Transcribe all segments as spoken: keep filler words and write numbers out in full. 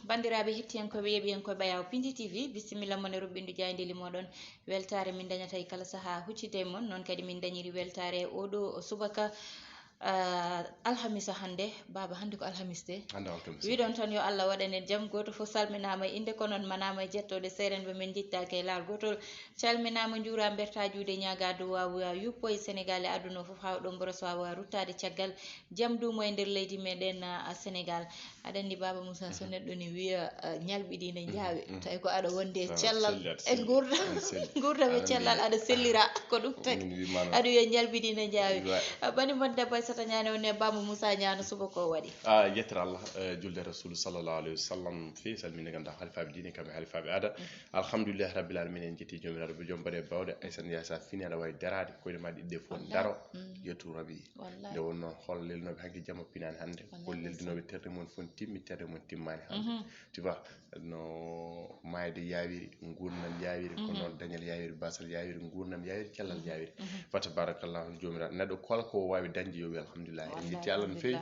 Banndiraaɓe hettiyankooɓe, yeeɓiyankooɓe Ɓayaawo Pindi T V, bisimilla mon e ruɓɓindu jaayndeeli mooɗon. Weltaare min dañata e kala sahaa huccitde e mon, noon kadi min dañiri weltaare e oo ɗoo subaka, ah, alhamisa hannde. Baaba, hannde ko alhamis de. Hannde alhamis. Wiɗon tan yo Allah waɗan en jam. Gooto fof salminaama e innde, ko noon manaama e jettooɗe, seerenɓe men njittaake e laawol. Gootol calminaama, njuuraama, mbertaa juuɗe, ñaagaa duwaawu yuppo e Senegaal e aduna o fof, haa o ɗo mboros waawa ruttaade caggal jam duumo e nder leydi meɗen, ah, Senegaal. Aɗa anndi Baaba Moussa, so neɗɗo ne wiya, ah, ñalɓi ɗi ne njaawi, tawi ko aɗa wonde e cellal e nguurndam, nguurndam e cellal, aɗa sellira, ko ɗum tagi. Aɗa wiya ñalɓi ɗi ne njaawi. Ah, bani mon debbo Aissata Ñaane, on ne Baaba Moussa Ñaano, subaka o waɗi. Ah, yettere Allah, eh, julde Rasul sallallahu alayhi wa sallam, fii salminde ngannduɗaa halifaaɓe diine, kamɓe halifaaɓe aada. Alhamdulillahi Rabbil Alamina, en njetti Joomiraaɗo, ko jom baɗe bawɗe. Aissata Ñaane, sa fini aɗa waawi daraade, koyɗe ma ɗiɗi ɗe fof daro, yettu Rabi. Nde wonnoo hol lelnooɓe hanki jamma pinaani hannde, hol leldinooɓe terɗe mum fof timmi, terɗe mum timmaani hannde. Tu vois, no maayde yaawiri, nguurndam yaawiri, ko noon dañal yaawiri, baasal yaawiri, nguurndam yaawiri, cellal yaawiri. Fa tabarakallahu, Joomiraaɗo, neɗɗo kala ko waawi dañde yo wiy alhamdulillahi. En njetti Allah no feewi.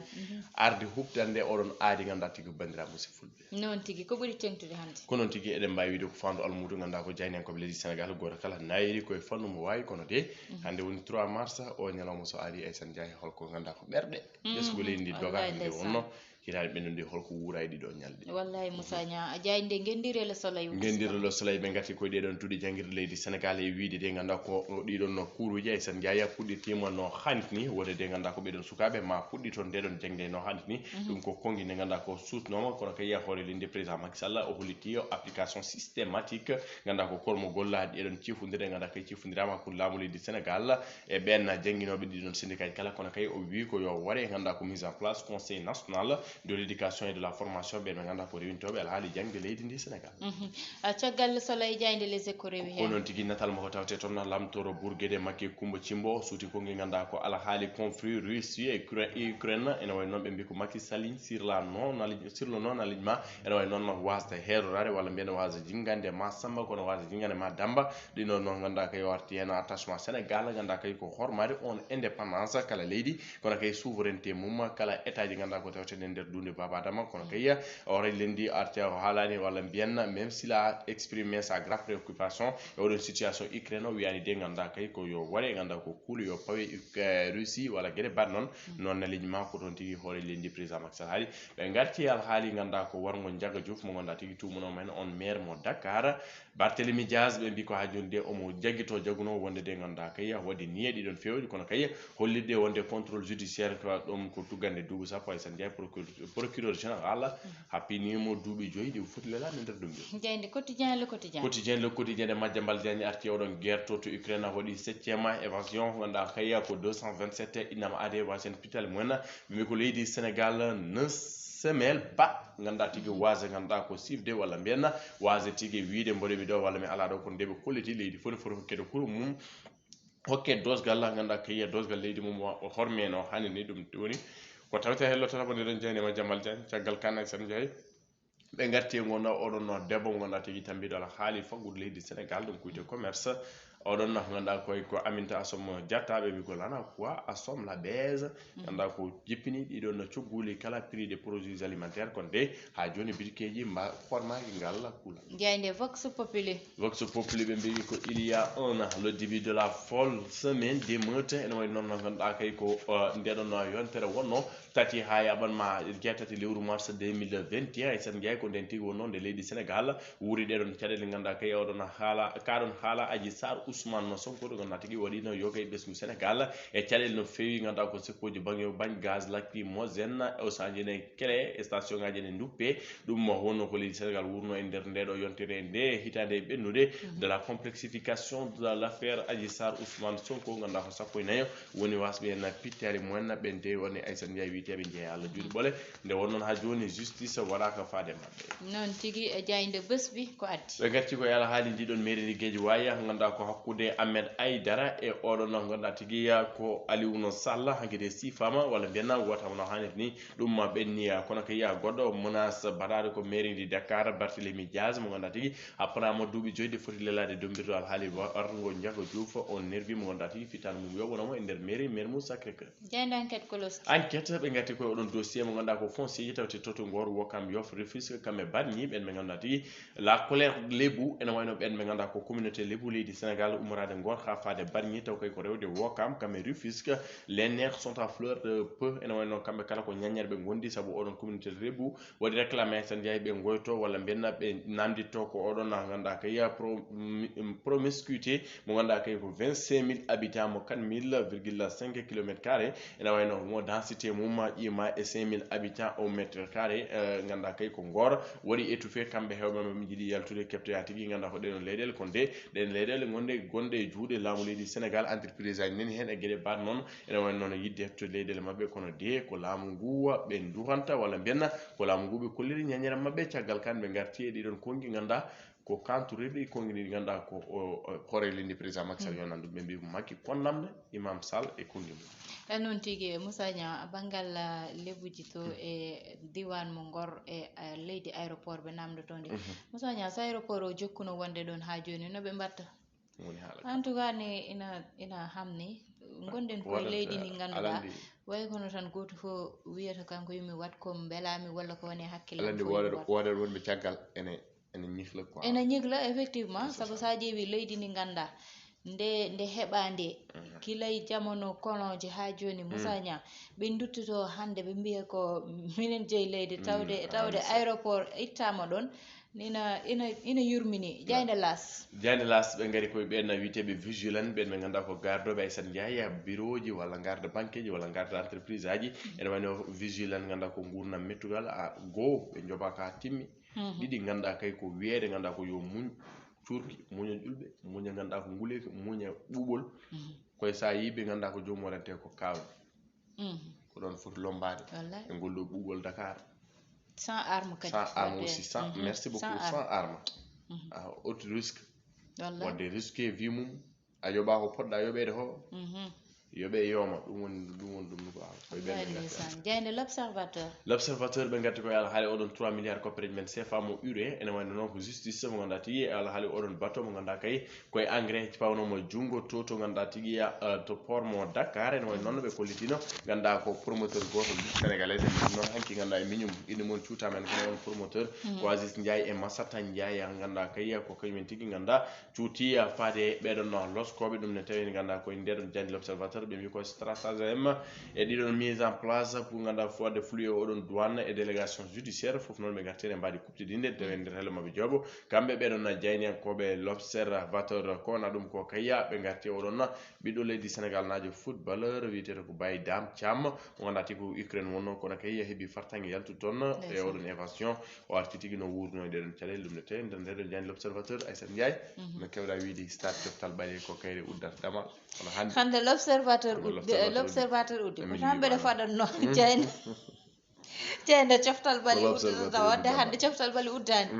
Arde huɓtande oɗon aadi ngannduɗaa tigi banndiraaɓe musidɓe fulɓe. Noon tigi, ko ɓuri teeŋtude hannde? Ko noon tigi, eɗen mbaawi wiyde ko faandu almuudo, ngannduɗaa ko jaayndiyankooɓe leydi Senegaal, gooto kala naayiri ko e fannu mo waawi, kono de, hannde woni trois mars, o ñalawma so arii, Aissata Ndiaye, holko ngannduɗaa ko ɓerɗe ɓesngu leydi ndi dogaa, nde wonnoo hitaande ɓennude, holko wuura e ɗiɗo ñalɗi? Wallahi, Moussa Niang, a jaaynde Ngenndire Le Soleil. Ngenndire Le Soleil, ɓe ngarti koye ɗee ɗoon duɗe janngirde leydi Senegaal e wiyde de ngannduɗaa ko ɗii ɗoon no kuuruuji, Aissata Ndiaye puɗɗitiima no haaniti ni, wonde de ngannduɗaa ko ɓee ɗoon sukaaɓe ma puɗɗito nde ɗoon jaŋde no haaniti ni. Ɗum ko konngi nde ngannduɗaa ko suusnooma, kono kay hoore leydi président Macky Sall o holliti o application systématique, ngannduɗaa ko kormogol ɗee ɗoon ciifondire, ngannduɗaa kay ciifondiraama hakkunde laamu leydi Senegaal e ɓeen jannginooɓe ɗii ɗoon syndicat ji kala, kono kay o wii ko yo waɗe ngannduɗaa ko mise en place Conseil national de l'éducation et de la formation, ɓeen ɓe ngannduɗaa ko rewintooɓe alhaali jaŋde leydi ndi Senegaal. Mhm. Ah, caggal Soleil, jaaynde Les Échos rewi heen. Ko noon tigi, natal mo ko tawte toon Lamtooro Bourguédé Macky Coumba Thimbo, suuti konngi ngannduɗaa ko alhaali conflit Russie e Ukra-, e Ukraine. Ene wayi noon ɓe mbii ko Macky Sall sirla noon ali-, sirlo noon alijma, ene wayi noon waasde heeroraade walla mbiyen waasde jinngande ma Samba, kono waasde jinngande ma Damba. Ɗii ɗoon noon ngannduɗaa kay o arti heen attachement Senegaal, ngannduɗaa kay ko hormaade on indépendance kala leydi, kono kay souveraineté mum kala État ji ngannduɗaa ko tawte e nder duunde Baaba Adama, kono kay o rey lendi arti o haalani walla mbiyen, même s'il a exprimé sa grave préoccupation e oɗon situation Ukraine, o wiyani de ngannduɗaa kay ko yo waɗe, ngannduɗaa ko kuule yo pawe Uk-, eh, Russie walla geɗe baɗ noon. Noon ne leñi ma ko toon tigi hoore lendi président Macky Sall haali. Ɓe ngarti alhaali ngannduɗaa ko warngo Ndiaga Diouf mo ngannduɗaa tigi tuumunooma heen on maire mo Dakar. Barthélémy Diaz, ɓe mbii ko haa jooni de omo jaggito jaguno wonde de ngannduɗaa kay waɗi niyeɗi ɗon feewji, kono kay hollitde wonde contrôle judiciaire ko ɗum ko tuggande duuɓi sappo, Aissata Ndiaye, procureur, procureur général happiniimo duuɓi joyi ɗi foti lelaade nder ɗum ɗo. Jaaynde Quotidien, Le Quotidien. Quotidien, Le Quotidien de Madiambal Diagne arti oɗon guerre to, to Ukraine waɗi septième évasion, ngannduɗaa kay ko deux cent vingt-sept innama aade wasen pitali mumen. Ɓe mbii ko leydi Senegaal ne semel ba, ngannduɗaa tigi waase, ngannduɗaa ko sifde walla mbiyen waase tigi wiyde mboɗo mi ɗo walla mi alaa ɗo, kono nde ɓe kolliti leydi fof ne foti hokkede kuru mum, hokke doosgal, ngannduɗaa ko yiya doosgal leydi mum o horme no haani ni. Ɗum woni ko tawte hello tata mo ndeɗon jeyni ma Jamal Diagne, caggal kan Aissata Ndiaye. Ɓe ngarti e ngonɗaa oɗon no debbo ngonɗaa tigi tambiɗo ala haali faggudu leydi Senegaal, ɗum kuyte commerce. Oɗon no ngannduɗaa koye ko Aminata Assome Diatta, ɓe mbii ko lana quoi Assome la base. Ngannduɗaa ko jippini ɗiɗon no cogguuli kala prix des produits alimentaires, kono de haa jooni bitikeeji mba hormaaki ngal kuulal. Jaaynde Vox Populi. Vox Populi ɓe mbii ko il y a un an, le début de la folle semaine d'émeutes. Ene wayi noon no ngannduɗaa kay ko, uh, ndeɗon no yontere wonno tati haa yaɓan ma jeetati lewru mars deux mille vingt et un, Aissata Ndiaye, ko nden tigi wonno nde leydi Senegaal wuuri ɗeɗon caɗeele ngannduɗaa kay oɗon haala, kaɗon haala Adji Sarr Ousmane Sonko ɗo ngannduɗaa tigi waɗino yoga e ɓesngu Senegaal e caɗeele no feewi ngannduɗaa ko seppoji bange, bange gaz lacrymogène o sanjine kele e station ngaji ne duppe. Ɗum wonno ko leydi Senegaal wurno e nder nde ɗo yontere nde hitaande e ɓennude de la complexification de l'affaire Adji Sarr Ousmane Sonko ngannduɗaa ko sappo e nayo woni wasɓe en pittaali mumen ɓen de woni Aissata Ndiaye wiyeteeɓe jeeya Allah juuɗe ɓole. Nde won noon haa jooni justice waɗaaka faade maɓɓe. Noon tigi, e jaaynde bés bi ko addi. Ɓe ngarti ko e alhaali ndi ɗon mairie ndi Guédiawaye, ngannduɗaa ko hakkunde Ahmed Aïdara e oɗon ngannduɗaa tigi ko Alioune Sall, hanki de sifaama walla mbiyen wotama no haanirta ni. Ɗum ma ɓenni, kono kay goɗɗo menace baɗaaɗo ko mairie ndi Dakar, Barthélémy Diaz, mo ngannduɗaa tigi happanaama duuɓi joyi de foti lelaade dombirɗo alhaali wa-, warngo Ndiaga Diouf, on nervi mo ngannduɗaa tigi fittaandu mum yoɓanoo mo e nder mairie, maire mum Sacré-Cœur. Jaaynde Enquête ko losti. Enquête ɓe Ngati koye oɗon dossier mo ngannduɗaa ko foncier ji tawte to to Ngor, Wokam, Yoff, Rufisque, kamɓe Bargny, ɓen ɓe ngannduɗaa tigi la colère Lebu, ene wayno ɓen ɓe ngannduɗaa ko communauté Lebu leydi Sénégal, ummoraade Ngor haa faade Bargny, taw kay ko rewde Wokam, kamɓe Rufisque, les nerfs sont à fleur de feu, ene wayno kamɓe kala ko ñaññere ɓe ngondi, sabu oɗon communauté Lebu waɗi réclamé, so njeeyi ɓe ngoyto walla mbiyen ɓe namditto ko oɗon na ngannduɗaa kay pro-, mi-, promiscuité mo ngannduɗaa kay ko vingt-cinq mille habitants mo quatre mille virgule cinq kilomètres carrés, ene wayno mo densité mum ƴiima e cinq mille habitants au mètre carré, eh, ngannduɗaa kay ko Ngor waɗi étouffé, kamɓe heewɓe maɓɓe ɓe njiɗi yaltude keɓtoya tigi, ngannduɗaa ko ɗen leyɗeele, kono de ɗen leyɗeele ngonde, gonɗe e juuɗe laamu leydi Sénégal, entreprise aji nani heen e geɗe baɗ noon, ene wayno noon yiɗde heɓtude leyɗeele maɓɓe, kono de ko laamu ngu ɓe duhanta walla mbiyen ko laamu ngu ɓe kolliri ñañere maɓɓe, caggal kan ɓe ngarti e ɗiɗon konngi ngannduɗaa ko kanturirɗi konngi ɗi ngannduɗaa ko o, o, hoore leydi président Macky Sall yonani ɗum, ɓe mbi ko Macky konnamne Imam Sall e konngi mum. E noon tigi, Moussa Niang, banngal, ah, lebuji to e diwan mo Ngor e, ah, leydi aéroport ɓe namdotoo ndi. Mhm. Moussa Niang, so aéroport o jokkuno wonde ɗoon haa jooni, no ɓe mbatta? Ɗum woni haala ka. En tout cas ni ina, ina hamni. Ngonɗen koye leydi ndi ngannduɗaa, way kono tan gooto fof wiyata kanko yo mi waɗ ko mbelaami walla ko woni e hakkille am fof yo mi waɗ. Woodat wonɓe caggal ene, ene ñihla quoi. Ene ñihla, effectivement, sabu so a ƴeewi leydi ndi ngannduɗaa, nde, nde heɓaa nde, gila e jamano colon ji haa jooni, Moussa Niang, ɓe nduttotoo hannde ɓe mbiya ko minen jeyi leydi, tawde, tawde aéroport ittaama ɗoon, ina, ina, ina yurmini. Jaaynde Laas. Jaaynde Laas, ɓe ngari koye ɓeen wiyeteeɓe vigilant, ɓeen ɓe ngannduɗaa ko gardooɓe Aysata Njaay, birooji walla garde banqueji walla garde entreprise aji. Ene wayno vigilant ngannduɗaa ko nguurndam mettugal, a, goo ɓe njoɓaaka haa timmi. Ɗiɗi ngannduɗaa kay ko wiyeede ngannduɗaa ko yo muñ cuurki, muña ƴulɓe, muña ngannduɗaa ko nguleeki, muña ɓuuɓol. Koye so a yii ɓe ngannduɗaa ko joomum waɗante ko kaawɗi. Ko ɗoon foti lommbaade. Wallay. E ngol ɗo ɓuuɓol Dakar. Sans arme kadi. Sans arme aussi, sans, merci beaucoup, sans arme. Ah, haute risque. Wallay. Waɗde risqué vie mum, a yoɓa ko poɗɗa yoɓeede ko. Yoɓe yooma, ɗum woni, ɗum woni ɗum ko. Wallay ndeysaan. Jaaynde L'Observateur. L'Observateur ɓe ngarti koye alhaali oɗon trois milliards koppereji men C F A mo ure, ene wayno noon ko justice mo ngannduɗaa tigi e alhaali oɗon bateau mo ngannduɗaa kay koye engrais pawnoomo junngo to, to ngannduɗaa tigi ya, eh, to port mo Dakar, ene wayno noon ɓe kollitino, ngannduɗaa ko promoteur gooto Lutte Sénégalaise, en ɗum noon hanki ngannduɗaa e miñum, inde mum cuutaama en kono on promoteur, ko Aziz Ndiaye e Massata Ndiaye, ngannduɗaa kay ko kañumen tigi ngannduɗaa cuuti, ah, faade e ɓeɗon, ah, loskooɓe ɗum ne tawi ngannduɗaa koye nder jaaynde L'Observateur, ɓe mbi ko stratagème e ɗiɗon mise en place pour ngannduɗaa fodde fluye oɗon douane e délégation judiciaire, fof noon ɓe ngarti ene mbaɗi kuɓtidinde tawi nder hello maɓɓe jooɓo. Kamɓe ɓeɗon, ah, jaayndiyankooɓe L'Observateur ko na ɗum ko kayya ɓe ngarti oɗon, ah, ɓiɗɗo leydi Sénégal naajo footballeur wiyeteeɗo ko Baye Dame Thiam, mo ngannduɗaa tigi ko Ukraine wonno, kono kay heɓi fartaŋŋe yaltude toon e oɗon évasion. O arti tigi no wuurno e ɗeɗon caɗeele, ɗum ne tawi nder, nder jaaynde L'Observateur, Aysata Ndiaye, no keewɗaa wiyde stade Coftal Ɓaleeri ko kayre uddata damal. Kono hannde, hannde L'Observateur uddi, L'Observateur uddi. Ko tan mbeɗa faɗatno jaaynde. Jaaynde Coftal Ɓaleeri uddata, wadde hannde Coftal Ɓaleeri uddaani.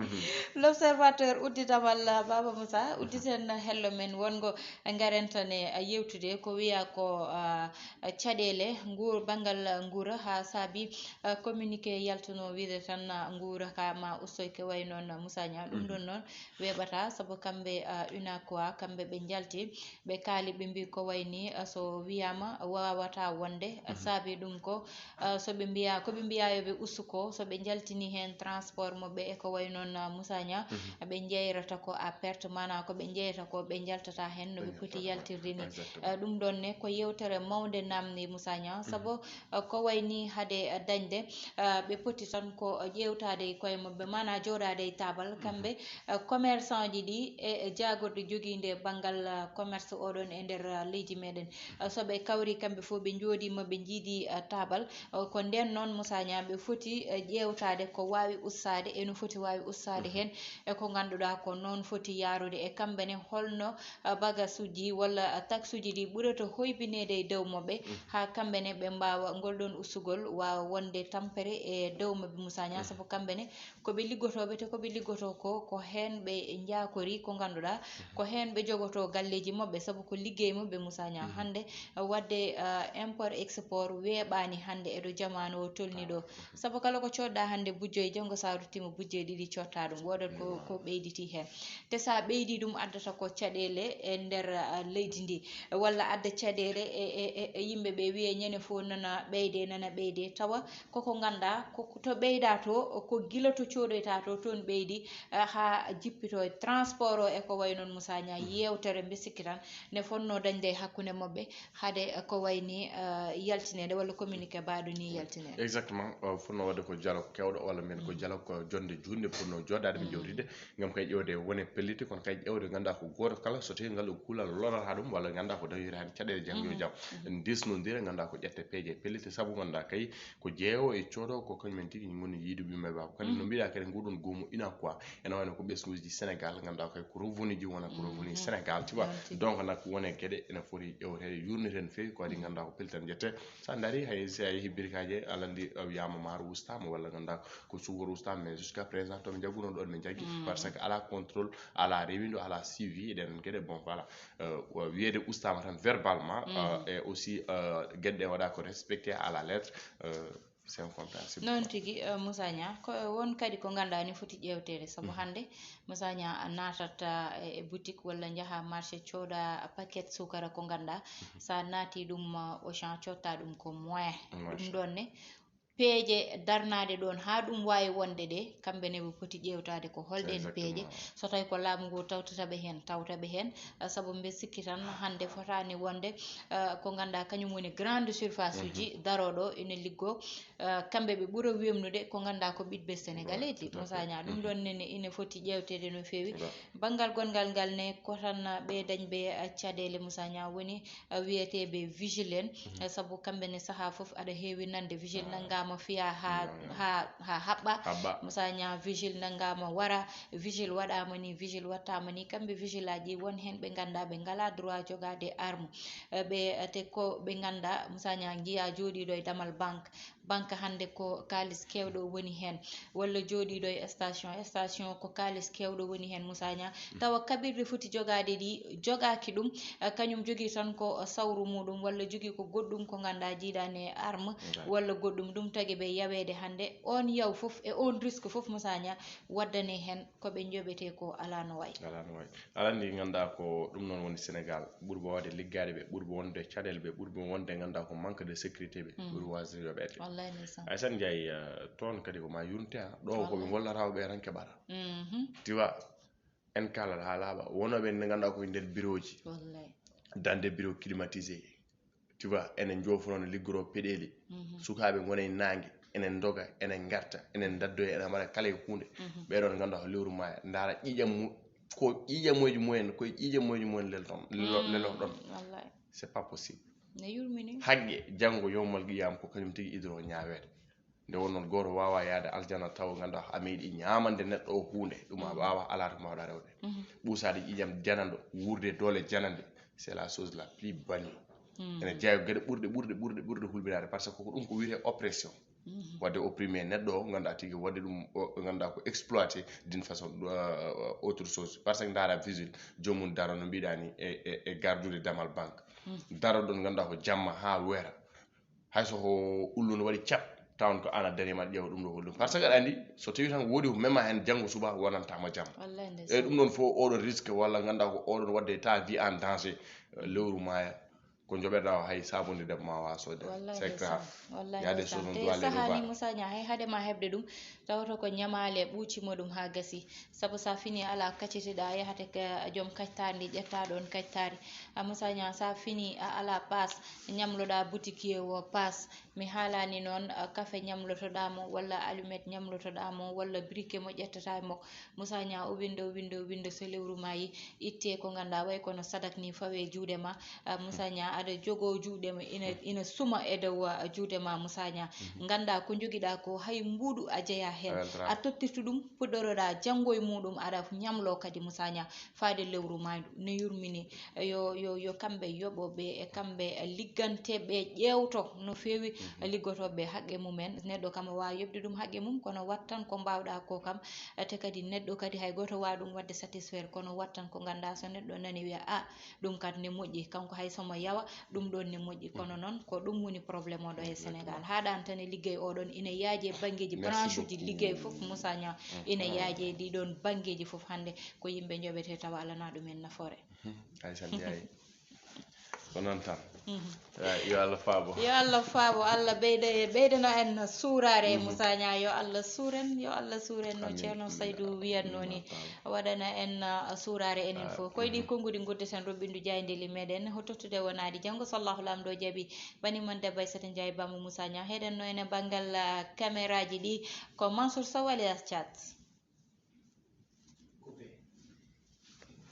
L'Observateur uddi damal, Baba Moussa, udditen hello men wongo ngaren tan e yewtude ko wiya ko, ah, caɗeele nguur, banngal nguura, haa saabi, ah, communiqué yaltuno wiyde tan, ah, nguura ka ma ustoy ko wayi noon Moussa Niang. Ɗum ɗon noon weeɓata, sabu kamɓe, ah, UNACOIS, kamɓe ɓe njalti, ɓe kaali, ɓe mbi ko wayi ni, ah, so wiyaama waawata wonde, ah, saabi ɗum ko, ah, so ɓe mbiya, ko ɓe mbiya yo ɓe ustu ko, so ɓe njaltini heen transport maɓɓe e ko wayi noon, ah, Moussa Niang, ɓe njeyrata ko à perte, maanaam ko ɓe njeyata ko ɓe njaltata heen no ɓe poti yaltirde ni. Ah, ɗum ɗon ne ko yewtere mawnde namni Moussa Niang, sabu, ah, ko wayi ni hade, ah, dañde, ah, ɓe poti tan ko ƴeewtaade e koye maɓɓe, maanaam jooɗaade e taabal, kamɓe, ah, commerçant ji ɗi e, e jaagorɗe jogiinde banngal, ah, commerce oɗon e nder, ah, leydi meɗen. Ah, so ɓe kawri kamɓe fof ɓe njooɗiima ɓe njiidi, ah, taabal, ah, ko ndeen noon Moussa Niang ɓe foti, ah, ƴeewtaade ko waawi ustaade e no foti waawi ustaade heen e ko ngannduɗaa ko noon foti yaarude e kamɓe ne holno, ah, bagasuuji walla, ah, taksuuji ɗi ɓurata hoybineede e dow maɓɓe haa kamɓe ne ɓe mbaawa ngol ɗoon ustugol waawa wonde tampere e dow maɓɓe Moussa Niang, sabu kamɓe ne ko ɓe liggotooɓe, te ko ɓe liggotoo ko, ko heen ɓe njaakori, ko ngannduɗaa, ko heen ɓe jogotoo galleeji maɓɓe, sabu ko liggey maɓɓe Moussa Niang. Hannde, waɗde, ah, import export weeɓaani hannde e ɗo jamaanu o tolni ɗo. Sabu kala ko coodɗa hannde bujjoy, janngo sa ruttima bujjoy ɗiɗi cotta ɗum, woodat ko, ko ɓeyditi heen. Te sa ɓeydi ɗum addata ko caɗeele e nder, ah, leydi ndi, walla adda caɗeele e, e, e, e yimɓe ɓe wiye ñande fof nana ɓeyde, nana ɓeyde. Tawa koko ngannduɗaa, ko to ɓeyda to, ko gila to coodeyta to, toon ɓeydi, ah, haa jippito e transport o e ko wayi noon. Moussa Niang, yewtere mbe sikki tan ne fotnoo dañde e hakkunde maɓɓe, hade ko wayi ni, ah, yaltineede walla communiqué baaɗo ni yaltineede. Exactement. O fotnoo waɗde ko dialogue keewɗo, walla mbiyen ko dialogue ko jonnde juutnde fotnoo jooɗaade ɓe jewtide, ngam kay ƴeewde wone pelliti, kono kay ƴeewde ngannduɗaa ko gooto kala, so tawii ngal ɗo kuulal lorata ɗum, walla ngannduɗaa ko dañoyta heen caɗeele janngo e jam. En ndisnondira, ngannduɗaa ko ƴette peeje e pelliti, sabu ngannduɗaa kay ko jeewo e coodo ko kañum en tigi ngoni yiide ɓiɓɓe baaba. Kadi no mbiɗa kadi nguɗon goomu ina quoi, ene wayno ko ɓesnguuji Sénégal, ngannduɗaa kay ko revenu ji wona ko revenu Sénégal, tu vois. Donc nak wone geɗe ene foti ƴewteede, yurniten feewi, ko waɗi ngannduɗaa ko pellitan ƴette. Sa ndaari hay si a yehi birkaji, aɗa anndi, uh, wiyama maaro ustaama walla ngannduɗaa ko suukar ustaama, mais jusqu'à présent to ɓe njagguno ɗon ɓe njaggi, parce que ala contrôle, ala rewindo, ala suivi, eɗen geɗe, bon, voilà. Euh, wiyede ustaama tan verbalement, euh, et aussi, euh, geɗe ɗe waɗa ko respecté à la lettre, euh, c'est incompréhensible. Noon tigi, euh, Moussa Niang, ko won kadi ko ngannduɗaa ni foti ƴeewteede, sabu hannde Moussa Niang a naatat, euh, e, e boutique walla njaha marché cooda paquet suukara ko ngannduɗaa, sa naati ɗum, euh, Auchan cotta ɗum ko moins. Ɗum ɗon ne, peeje darnaaɗe ɗoon haa ɗum waawi wonde ɗe, kamɓe ne ɓe poti ƴeewtaade ko holɗeen peeje. So tawi ko laamu ngu tawtata ɓe heen, tawta ɓe heen, ah, sabu mbe sikki tan hannde fotaani wonde, ah, ko ngannduɗaa kañum woni grande surface uji darooɗo ina liggoo, ah, kamɓe ɓe ɓura wemnude ko ngannduɗaa ko ɓiɗɓe Sénégalais ji. Moussa Niang, ɗum ɗon nene ina foti ƴeewteede no feewi. Banngal gonngal ngal ne, ko tan ɓe dañɓe, ah, caɗeele, Moussa Niang, woni, ah, wiyeteeɓe vigile en, ah, sabu kamɓe ne sahaa fof aɗa heewi nande vigile nanngaama fiya haa, haa, haa haɓɓa. Moussa Niang, vigile nanngaama wara, vigile waɗaama ni, vigile waɗtaama ni. Kamɓe vigile aji won heen ɓe ngannduɗaa ɓe ngalaa droit jogaade arme. Eh, ɓe, eh, te ko ɓe ngannduɗaa, Moussa Niang, njiyaa jooɗiiɗo e damal banque. Banque hannde ko kaalis keewɗo woni heen, walla jooɗiiɗo e station, station ko kaalis keewɗo woni heen, Moussa Niang. Tawa kaɓirɗe foti jogaade ɗi, jogaaki ɗum, eh, kañum jogii tan ko sawru muɗum, walla jogii ko goɗɗum ko ngannduɗaa jiidaani e arme, walla goɗɗum, ɗum tagi ɓe yaweede hannde. Oon yaw fof e oon risque fof, Moussa Niang, waddane heen ko ɓe njoɓetee ko alaa no wayi. Alaa no wayi. Aɗa anndi, ngannduɗaa ko ɗum noon woni Sénégal, ɓurɓe waawde liggaade ɓe, ɓurɓe wonde caɗeele ɓe, ɓurɓe wonde, ngannduɗaa ko manque de sécurité ɓe, ɓuri waasde yoɓeede. Wallay ndeysaan. Hay so a njaayi, eh, toon kadi ko ma yurmte, ha ɗo ko ɓe ngollata ko ɓe tan keɓata. Tu vois, en kaalat haa laaɓa, wonooɓe nde ngannduɗaa koye nder bureau ji. Wallay. Dans des bureaux climatisés. Tu vois, enen joofono no liggoro peɗeeli. Sukaaɓe ngona e naange, enen ndoga, enen ngarta, enen ndaddoya, enen mbaɗa kala e huunde. Ɓee ɗoon ngannduɗaa ko lewru maaya, ndaara ƴiiƴam mu-, ko ƴiiƴamooji mumen, koye ƴiiƴamooji mumen lelton, lelo-, lelorɗon. Wallay. C'est pas possible. Ne yurmini. Haqqe, janngo yowmal qiyaama ko kañum tigi idoro ñaaweede. Nde won noon gooto waawaa yahde aljana tawa ngannduɗaa a meeɗi ñaamande neɗɗo o huunde, ɗum a waawaa, alaa to mbaawɗaa rewde. Ɓuusaade ƴiiƴam jananɗo, wuurde doole jananɗe, c'est la chose la plus banale. Ene jeyaa e geɗe ɓurɗe, ɓurɗe, ɓurɗe, ɓurɗe hulɓinaade, parce que ko ɗum ko wiyetee oppression. Waɗde opprimé neɗɗo o, ngannduɗaa tigi waɗde ɗum, o, ngannduɗaa ko exploité d'une façon, euh, autre chose. Parce que ndaara vigile, joomum daro no mbiɗaa ni e, e, e gardude damal banque. Daro ɗon ngannduɗaa ko jamma haa weera. Hay so ko ullundo waɗi cap, tawon ko aan a dariima aɗa ƴeewa ɗum ɗo ko ɗum. Parce que aɗa anndi, so tawii tan woodi ko mema heen, janngo suba wonantaama jam. Wallay ndeysaan. E ɗum ɗon fof, oɗon risque walla ngannduɗaa ko oɗon waɗde ta vie en danger, eh, lewru maaya, ko njoɓeɗaa o hay sabunde debbo ma waawa soodde. Wallay ndeysaan. C'est grave. Wallay ndeysaan. Il y a des choses on doit les revoir. Te sahaa ni, Moussa Niang, hay hade ma heɓde ɗum, tawata ko ñamaale ɓuucimo ɗum haa gasi. Sabu sa fini alaa kaccitiɗaa, yahata ka joom kactaari ndi, ƴetta ɗoon kactaari. A Moussa Niang, sa fini a alaa paas, ñamloɗaa boutique o paas. Mi haalaani noon, ah, kafe ñamlotoɗaa mo, walla allumette ñamlotoɗaa mo, walla briquet mo ƴettataa mo. Moussa Niang, o winndo, o winndo, o winndo, so lewru maayi, itte ko ngannduɗaa way kono sadak ni fawe juuɗe ma. Ah, Moussa Niang, aɗa jogoo juuɗe ma ina, ina suma e dow, ah, juuɗe ma, Moussa Niang. Nganndaa ko njogiɗaa ko, hay mbuuɗu a jeyaa heen. A tottirtu ɗum, puɗɗoroɗaa janngo e muɗum, aɗa ñamloo kadi, Moussa Niang, faade lewru maayndu. Ne yurmini, yo, yo, yo kamɓe yoɓoɓe e kamɓe ligganteɓe ƴeewto no feewi liggotooɓe haqqe mumen. Neɗɗo kam o waawa yoɓde ɗum haqqe mum, kono wat tan ko mbaawɗaa ko kam. Te kadi neɗɗo kadi hay gooto waawa ɗum waɗde satisfaire, kono wat tan ko ngannduɗaa so neɗɗo nani wiya, "A, ɗum kat ne moƴƴi." Kanko hay so mo yawa, Ɗum ɗon ne moƴƴi, kono noon ko ɗum woni problème oɗo e Sénégal. Haaɗaani tan e liggey oɗon, ina yaaji e banngeeji, branche uji liggey fof, Moussa Niang, ina yaaji e ɗiɗon banngeeji fof. Hannde ko yimɓe njoɓete tawa alana ɗumen nafoore. Aysat Ndiaye, ko noon tan. Yo Allah faabo. Yo Allah faabo, Allah ɓeyda, ɓeydana en suuraare, Moussa Niang. Yo Allah suur en, yo Allah suur en, no Ceerno Saydou wiyatnoo ni, waɗana en, uh, suuraare enen fof. Koye ɗi konnguɗi nguddeten roɓɓindu jaayndeeli meɗen, ho tottude wonaadi janngo, so Allahu Laamɗo jaɓi. Bani mon debbo Aysata Ndiaye, bammo Moussa Niang, heɗen no ene banngal, uh, caméraji ɗi ko Mansour Sow alias Thiat.